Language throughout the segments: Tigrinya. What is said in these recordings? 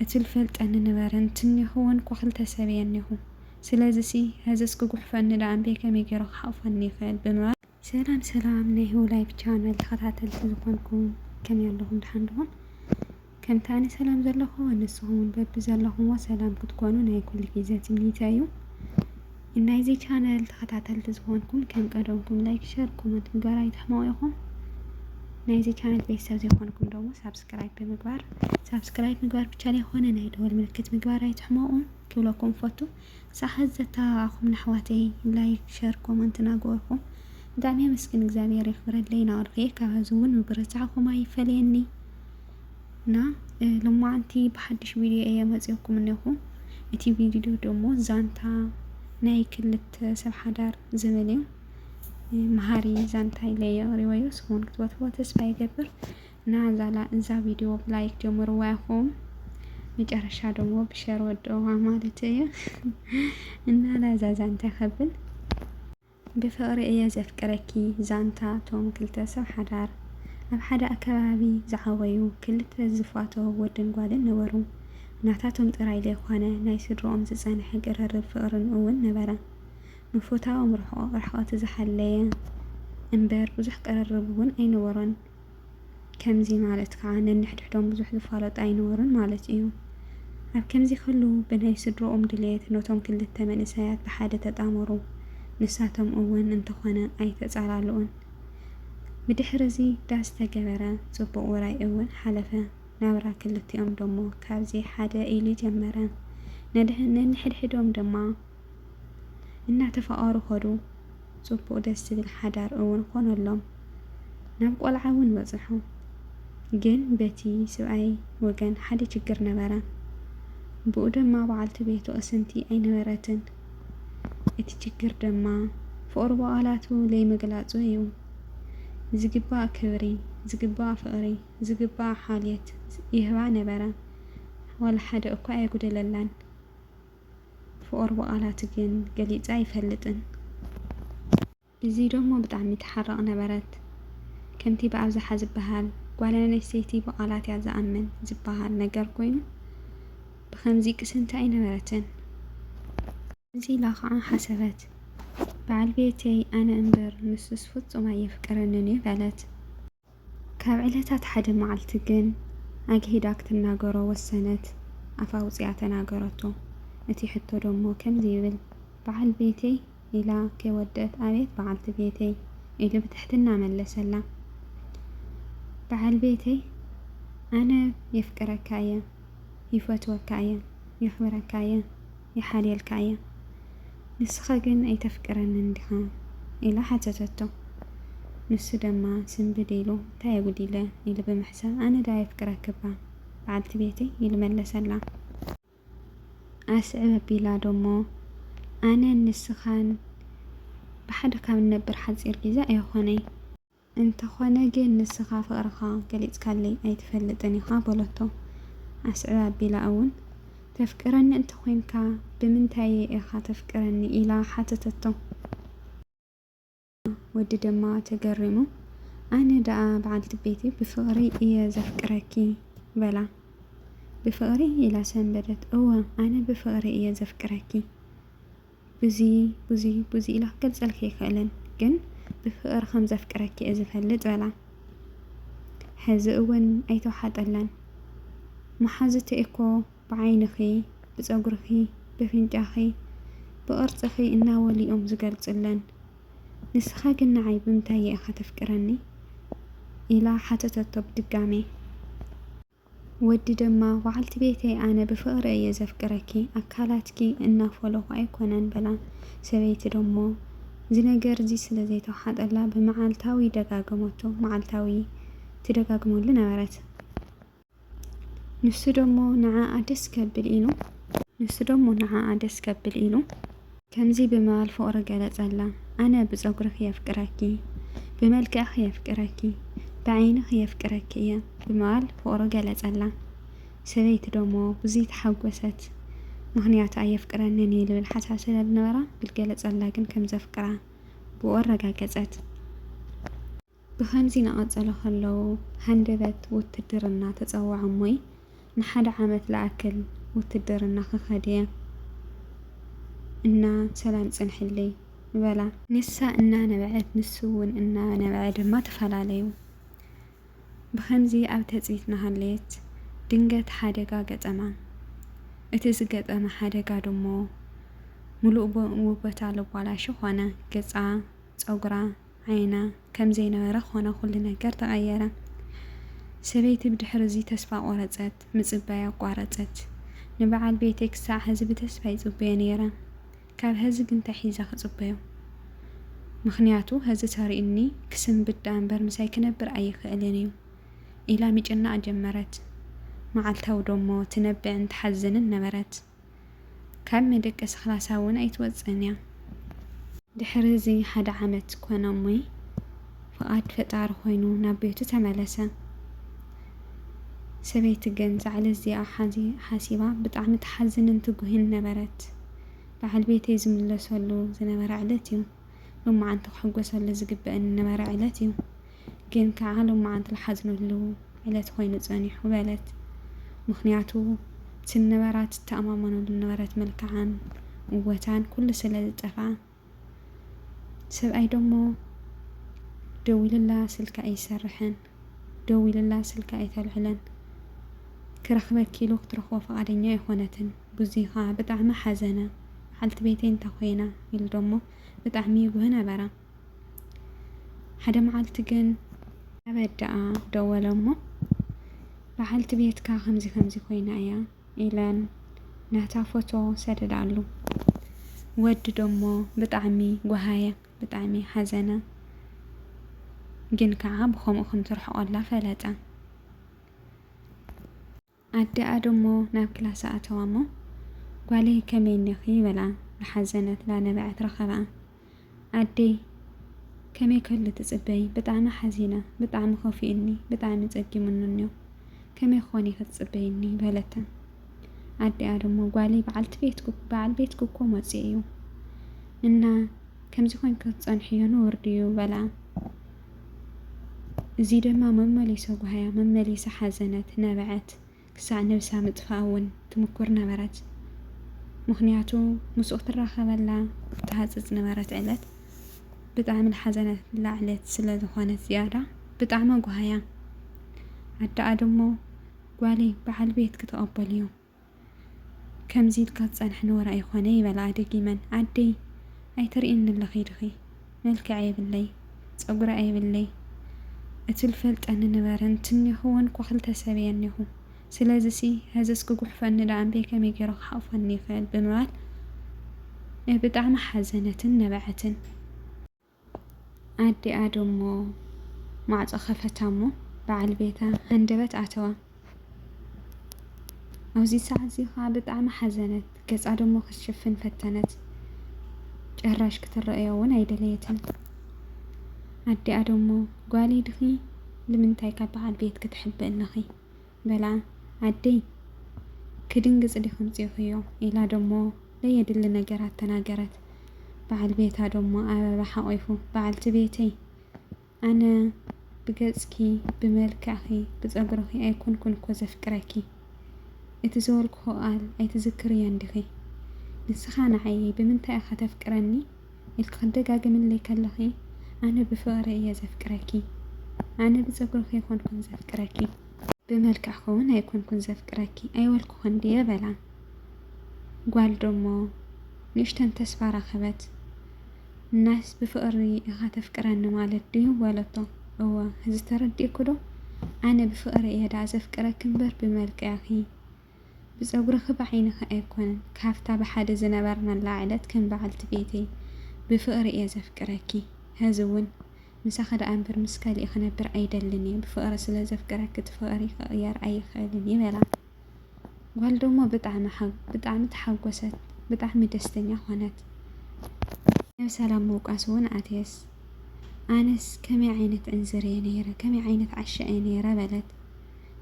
እቲ ልፈልጠኒ ነበረ፣ እንትኒኹ እውን እኳ ክልተ ሰብ እየ እኒኹ። ስለዚሲ፣ ሀዘስ ክጉሕፈኒ ደኣ እምበይ ከመይ ገይሩ ክሓቑፈኒ ይኽእል? ብምባል፣ ሰላም ሰላም ናይ ሆ ላይፍ ቻነል ተኸታተልቲ ዝኾንኩም፣ ከመይ ኣለኹም? ደሓን ዲኹም? ከምቲ ኣነ ሰላም ዘለኹ፣ ንስኹም እውን በቢ ዘለኹምዎ ሰላም ክትኮኑ ናይ ኩሉ ግዜ ትምኒተይ እዩ። ናይዚ ቻነል ተኸታተልቲ ዝኾንኩም፣ ከም ቀደምኩም ላይክ፣ ሸር፣ ኮመንት ምግባር ኣይትሕመቑ ኢኹም። ናይዚ ቻነል ቤተሰብ ዘይኮንኩም ደግሞ ሳብስክራይብ ብምግባር፣ ሳብስክራይብ ምግባር ብቻ ዘይኮነ ናይ ደወል ምልክት ምግባር ኣይትሕመቑ ክብለኩም ፈቱ። ክሳዕ ሐዚ ዘተባባዕኹም ንኣሕዋተይ ላይክ፣ ሸር፣ ኮመንት እናገበርኩም ብጣዕሚ የመስግን፣ እግዚኣብሔር የኽብረለይ። ናወድኸየ ካብ ሐዚ እውን ምብርታዕኹም ኣይፈለየኒ። እና፣ እ፣ ሎማዓንቲ ብሓድሽ ቪድዮ እየ መፂኦኩም እኒኹ። እቲ ቪድዮ ደግሞ ዛንታ ናይ ክልተ ሰብ ሓዳር ዝብል እዩ። እ፣ መሃሪ ዛንታ ኢለ እየ ኣቕሪበዮ፣ ስኹም ክትፈትዎ ተስፋ ይገብር። እና እዛ ላ-፣ እዛ ቪድዮ ብላይክ ጀምርዋ ኢኹም፣ መጨረሻ ደግሞ ብሸር ወድእዋ ማለት እዩ። እና ላዛ ዛንታ ከብል፣ ብፍቕሪ እየ ዘፍቅረኪ ዛንታ ቶም ክልተ ሰብ ሓዳር። ኣብ ሓደ ኣከባቢ ዝዓበዩ ክልተ ዝፋተዉ ወድን ጓልን ነበሩ። ናታቶም ጥራይ ዘይኮነ ናይ ስድርኦም ዝጸንሐ ቅርርብ ፍቕርን እውን ነበረ። ምፍታዎም ርሕቆ-፣ ርሕቀቱ ዝሓለየ እምበር ብዙሕ ቅርርብ እውን ኣይነበሮን። ከምዚ ማለት ከዓ ነንሕድሕዶም ብዙሕ ዝፋለጡ ኣይነበሩን ማለት እዩ። ኣብ ከምዚ ከሉ ብናይ ስድርኦም ድሌት ነቶም ክልተ መንእሰያት ብሓደ ተጣመሩ። ንሳቶም እውን እንተኾነ ኣይተጻላልኡን። ብድሕሪ እዚ ዳስ ተገበረ፣ ጽቡቕ ውራይ እውን ሓለፈ። ናብራ ክልቲኦም ደሞ ካብዚ ሓደ ኢሉ ጀመረ። ነድሕ-፣ ነንሕድሕዶም ድማ እናተፋቐሩ ኸዱ። ጽቡቕ ደስ ዝብል ሓዳር እውን ኾነሎም። ናብ ቆልዓ እውን በጽሑ። ግን በቲ ስብኣይ ወገን ሓደ ችግር ነበረ። ብኡ ድማ በዓልቲ ቤቱ ቅስንቲ ኣይነበረትን። እቲ ችግር ድማ ፍቕሪ ብቓላቱ ለይምግላጹ እዩ። ዝግባእ ክብሪ፣ ዝግባእ ፍቕሪ፣ ዝግባእ ሓልዮት ይህባ ነበረ። ዋላ ሓደ እኳ ኣየጉደለላን። ፍቕሩ ብቓላት ግን ገሊጹ ኣይፈልጥን። እዚ ደሞ ብጣዕሚ ትሓርቕ ነበረት። ከምቲ ብኣብዝሓ ዝበሃል፣ ጓል ኣንስተይቲ ብቓላት እያ ዝኣምን ዝበሃል ነገር ኮይኑ፣ ብኸምዚ ቅስንቲ ኣይነበረትን። እዚ ኢላ ኸዓ ሓሰበት። በዓል ቤተይ ኣነ እምበር ንሱስ ፍጹም ኣየፍቅረንን እዩ በለት። ካብ ዕለታት ሓደ መዓልቲ ግን ኣግሂዳ ክትናገሮ ወሰነት። ኣፋ ኣውጺኣ ተናገረቶ። እቲ ሕቶ ደሞ ከምዚ ይብል፣ በዓል ቤተይ ኢላ ከይወደአት፣ ኣቤት በዓልቲ ቤተይ ኢሉ ብትሕትና መለሰላ። በዓል ቤተይ፣ ኣነ የፍቅረካ እየ፣ ይፈትወካ እየ፣ የኽብረካ እየ፣ ይሓልየልካ እየ። ንስኻ ግን ኣይተፍቅረንን ዲኻ? ኢላ ሓተተቶ። ንሱ ድማ ስንብድ ኢሉ፣ እንታይ ኣጉዲለ? ኢሉ ብምሕሳብ፣ ኣነ ዶ ኣየፍቅረኪ እባ በዓልቲ ቤተይ? ኢሉ መለሰላ። ኣስዕብ ኣቢላ ደሞ፣ ኣነን ንስኻን ብሓደ ካብ ንነብር ሓጺር ግዜ ኣይኾነይ። እንተኾነ ግን ንስኻ ፍቕርኻ ገሊጽካለይ ኣይትፈልጥን ኢኻ በለቶ። ኣስዕብ ኣቢላ እውን፣ ተፍቅረኒ እንተኾይንካ ብምንታይ ኢኻ ተፍቅረኒ? ኢላ ሓተተቶ። ወዲ ድማ ተገሪሙ፣ ኣነ ደኣ በዓልቲ ቤተይ ብፍቕሪ እየ ዘፍቅረኪ በላ። ብፍቕሪ? ኢላ ሰንበደት። እወ፣ ኣነ ብፍቕሪ እየ ዘፍቅረኪ። ብዙይ ብዙይ ብዙይ ኢለ ክገልጸልኪ ኣይክእልን፣ ግን ብፍቕሪ ከም ዘፍቅረኪ እየ ዝፈልጥ በላ። ሕዚ እውን ኣይተውሓጠላን። መሓዙተይ እኮ ብዓይንኺ፣ ብጸጉርኺ፣ ብፍንጫኺ፣ ብቕርጽኺ እናበሉ እዮም ዝገልጹለን። ንስኻ ግን ንዓይ ብምንታይ ኢኻ ተፍቅረኒ? ኢላ ሓተተቶ ብድጋሜ። ወዲ ድማ፣ በዓልቲ ቤተይ፣ ኣነ ብፍቕሪ እየ ዘፍቅረኪ፣ ኣካላትኪ እናፈለኹ ኣይኮነን በላ። ሰበይቲ ደሞ፣ እዚ ነገር እዚ ስለ ዘይተውሓጠላ፣ ብመዓልታዊ ደጋገመቶ፣ መዓልታዊ ትደጋግመሉ ነበረት። ንሱ ደሞ ንዓኣ ደስ ከብል ኢሉ፣ ንሱ ደሞ ንዓኣ ደስ ከብል ኢሉ፣ ከምዚ ብምባል ፍቕሩ ገለጸላ፣ ኣነ ብጸጉርኺ የፍቅረኪ፣ ብመልክዕኺ የፍቅረኪ፣ ብዓይንኺ የፍቅረኪ እየ ብምባል ፍቕሩ ገለጸላ። ሰበይቲ ደሞ ብዙይ ተሓጎሰት፣ ምኽንያቱ ኣየፍቅረንን እዩ ልብል ሓሳብ ስለ ዝነበራ፣ ብዝገለጸላ ግን ከም ዘፍቅራ ብኡ ኣረጋገጸት። ብኸምዚ እናቐጸሉ ከለዉ፣ ሃንደበት ውትድርና ተጸውዖም ወይ ንሓደ ዓመት ለኣክል ውትድርና ክኸድ እየ እና ሰላም ጽንሕለይ በላ። ንሳ እናነበዐት ንሱ እውን እናነበዐ ድማ ተፈላለዩ። ብኸምዚ ኣብ ትጽቢት እናሃለየት ድንገት ሓደጋ ገጠማ። እቲ ዝገጠማ ሓደጋ ደሞ ምሉእ ብ-፣ ውበታ ለቧላሹ ኾነ። ገጻ፣ ጸጉራ፣ ዓይና ከም ዘይነበረ ኾነ፣ ኩሉ ነገር ተቐየረ። ሰበይቲ ብድሕሪ እዚ ተስፋ ቆረጸት፣ ምጽባይ ኣቋረጸት። ንበዓል ቤተይ ክሳዕ ሕዚ ብተስፋ ይጽበዮ ነይረ። ካብ ሕዚ ግን እንታይ ሒዘ ክጽበዮ? ምኽንያቱ ሕዚ ተሪእኒ ክስንብድ ደኣ እምበር ምሳይ ክነብር ኣይኽእልን እዩ ኢላ ምጭናቕ ጀመረት። መዓልታዊ ደሞ ትነብዕን ትሓዝንን ነበረት። ካብ መደቀሲ ክላሳ እውን ኣይትወጽእን እያ። ድሕሪ እዚ ሓደ ዓመት ኮነ እሞይ ፍቓድ ፈጣሪ ኮይኑ ናብ ቤቱ ተመለሰ። ሰበይቲ ግን እዛ ዕለት እዚኣ ሓዚ-፣ ሓሲባ ብጣዕሚ ትሓዝንን ትጉህን ነበረት። በዓል ቤተይ ዝምለሰሉ ዝነበረ ዕለት እዩ። ሎማዓንቲ ክሕጎሰሉ ዝግበእኒ ነበረ ዕለት እዩ። ግን ከዓ ሎማዓንቲ ዝሓዝነሉ ዕለት ኮይኑ ጸኒሑ በለት። ምኽንያቱ እቲ ነበራ ትተኣማመነሉ ነበረት፣ መልክዓን እወታን ኩሉ ስለ ዝጠፍኣ። ሰብኣይ ደሞ ደዊልላ ስልካ ኣይሰርሕን፣ ደዊልላ ስልካ ኣይተልዕለን። ክረኽበኪ ኢሉ ክትረኽቦ ፈቓደኛ ኣይኾነትን። ብዙይ ኸዓ ብጣዕሚ ሓዘነ። በዓልቲ ቤተይ እንተ ኾይና ኢሉ ደሞ ብጣዕሚ ይጉህ ነበረ። ሓደ መዓልቲ ግን ናብ ኣደኣ ደወለ እሞ፣ በዓልቲ ቤትካ ከምዚ ከምዚ ኮይና እያ ኢለን ናታ ፎቶ ሰደዳሉ። ወዲ ደሞ ብጣዕሚ ጓሃየ፣ ብጣዕሚ ሓዘነ። ግን ከዓ ብኸምኡ ከም ትርሕቐላ ፈለጠ። ኣደኣ ደሞ ናብ ክላሳ ኣተዋ እሞ፣ ጓለይ ከመይ እኒኺ በላ። ዝሓዘነት ላነበዐት ረኸበኣ። ኣደይ፣ ከመይ ከሉ ትጽበይ? ብጣዕሚ ሓዚነ፣ ብጣዕሚ ከፊኡኒ፣ ብጣዕሚ ጸጊሙኒ እኒኦ። ከመይ ክኾን ኢኺ ትጽበይኒ? በለታ። ኣደኣ ደሞ፣ ጓለይ፣ በዓልቲ ቤትኩ-፣ በዓል ቤትኩ እኮ መጺኡ እዩ እና ከምዚ ኮይንኪ ክትጸንሕዮ ነውሪ ድዩ? በላ። እዚ ድማ መመሊሱ ጓህያ፣ መመሊሳ ሓዘነት፣ ነበዐት። ክሳዕ ነብሳ ምጥፋእ እውን ትምኩር ነበረት። ምኽንያቱ ምስኡ ክትራኸበላ ትሃጽጽ ነበረት ዕለት። ብጣዕሚ ዝሓዘነትላ ዕለት ስለ ዝኾነት ዝያዳ ብጣዕሚ ኣጓህያ። ኣደኣ ደሞ፣ ጓለይ፣ በዓል ቤት ክትቐበልዮ፣ ከምዚ ኢልካ ትጸንሕ ነውሪ ኣይኾነ፣ ይበላ ደጊመን። ኣደይ፣ ኣይትርእይኒ ኣለኺ ዲኺ? መልክዕ የብለይ፣ ጸጉሪ ኣይብለይ። እቲ ዝፈልጠኒ ነበረ፣ እንትኒኹ እውን እኮ ክልተ ሰብ እየ እኒኹ። ስለዚሲ፣ ሐዚስ ክጉሕፈኒ ደኣ እምበይ ከመይ ገይሩ ክሓቑፈኒ ይኽእል? ብምባል ብጣዕሚ ሓዘነትን ነበዐትን። ኣዲኣ ደሞ ማዕጾ ከፈታ እሞ፣ በዓል ቤታ ሃንደበት ኣተዋ። ኣብዚ ሰዓት እዚ ኸኣ ብጣዕሚ ሓዘነት፣ ገጻ ደሞ ክትሽፍን ፈተነት። ጭራሽ ክትረኣዮ እውን ኣይደለየትን። ኣዲኣ ደሞ፣ ጓለይ ድኺ ንምንታይ ካብ በዓል ቤትኪ ትሕብኢ ኣለኺ? በላ። ኣደይ፣ ክድንግጽ ዲኺ ኣምጺእኽዮ? ኢላ ደሞ ለየድሊ ነገራት ተናገረት። በዓል ቤታ ደሞ ኣበባ ሓቒፉ፣ በዓልቲ ቤተይ፣ ኣነ ብገጽኪ፣ ብመልክዕኺ፣ ብጸጉርኺ ኣይኮንኩን እኮ ዘፍቅረኪ። እቲ ዝበልኩኺ ቃል ኣይትዝክርዮን ዲኺ? ንስኻ ንዓይ ብምንታይ ኢኻ ተፍቅረኒ? ኢልኪ ክትደጋግምለይ ከለኺ፣ ኣነ ብፍቕሪ እየ ዘፍቅረኪ። ኣነ ብጸጉርኺ ኣይኮንኩን ዘፍቅረኪ። ብመልክዕኺ እውን ኣይኮንኩን ዘፍቅረኪ ኣይበልኩኽን ድየ? በላ። ጓል ደሞ ንእሽተን ተስፋ ረኸበት። እናስ ብፍቕሪ ኢኻ ተፍቅረኒ ማለት ድዩ? በለቶ። እወ፣ ሕዚ ተረዲእኪ ዶ? ኣነ ብፍቕሪ እየ ደኣ ዘፍቅረኪ እምበር ብመልክዕኺ፣ ብጸጉርኺ ብዓይንኺ ኣይኮነን። ካብታ ብሓደ ዝነበርናላ ዕለት ከም በዓልቲ ቤተይ ብፍቕሪ እየ ዘፍቅረኪ። ሕዚ እውን ምሳኺ ደኣ እምበር ምስ ካሊእ ክነብር ኣይደልን እየ። ብፍቕሪ ስለ ዘፍቅረኪ እቲ ፍቕሪ ክቕየር ኣይኽእልን እዩ በላ። ጓል ደሞ ብጣዕሚ ሓ-፣ ብጣዕሚ ተሓጎሰት፣ ብጣዕሚ ደስተኛ ኾነት። ናብ ሰላም ምውቃስ እውን ኣትየስ፣ ኣነስ ከመይ ዓይነት ዕንዝር እየ ነይረ፣ ከመይ ዓይነት ዓሻ እየ ነይረ በለት።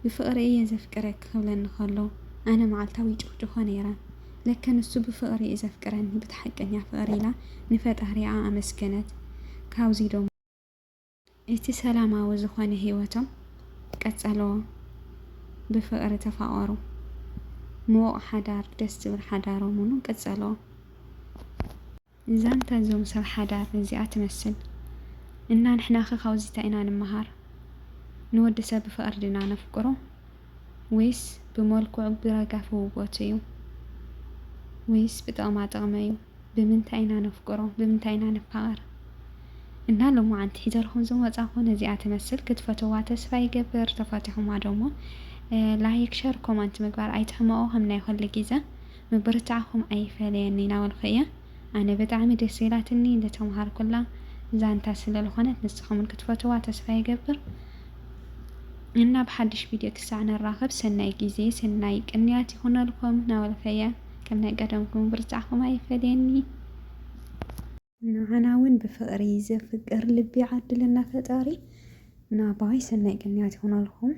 ብፍቕሪ እየ ዘፍቅረኪ ክብለኒ ከሎ ኣነ መዓልታዊ ይጭኽጭኾ ነይረ። ለከ ንሱ ብፍቕሪ እዩ ዘፍቅረኒ፣ ብቲ ሓቀኛ ፍቕሪ ኢላ ንፈጣሪኣ ኣመስገነት። ካብዚ ደሞ እቲ ሰላማዊ ዝኾነ ህይወቶም ቀጸልዎ። ብፍቕሪ ተፋቐሩ። ምዉቕ ሓዳር፣ ደስ ዝብል ሓዳሮም እውን ቀጸልዎ። ዛንታ እዞም ሰብ ሓዳር እዚኣ ትመስል። እና ንሕናኸ ካብዚ እንታይ ኢና ንምሃር? ንወዲ ሰብ ብፍቕሪ ድና ነፍቅሮ? ወይስ ብመልክዑ ብረጋፊ ውበቱ እዩ? ወይስ ብጥቕማ ጥቕሚ እዩ? ብምንታይ ኢና ነፍቅሮ? ብምንታይ ኢና ንፋቐር? እና ሎማዓንቲ ሒዘልኩም ዝመጻኹ ነዚኣ ትመስል ክትፈትዋ ተስፋ ይገብር። ተፈቲኹማ ደሞ ላይክ፣ ሸር፣ ኮማንት ምግባር ኣይትሕመቑ። ከም ናይ ኩሉ ግዜ ምብርታዕኩም ኣይፈለየኒ እናበልኩ እየ። ኣነ ብጣዕሚ ደስ ኢላትኒ እንደተምሃርኩላ ዛንታ ስለልኾነት ንስኹምን ክትፈትዋ ተስፋ ይገብር። እና ብሓድሽ ቪድዮ ክሳዕ ንራኸብ ሰናይ ግዜ ሰናይ ቅንያት ይኹነልኩም እናበልኩ እየ። ከም ናይ ቀደምኩም ምብርታዕኩም ኣይፈለየኒ። ንዓና እውን ብፍቕሪ ዘፍቅር ልቢ ይዓድለና ፈጣሪ። እና ባይ ሰናይ ቅንያት ይኹነልኩም።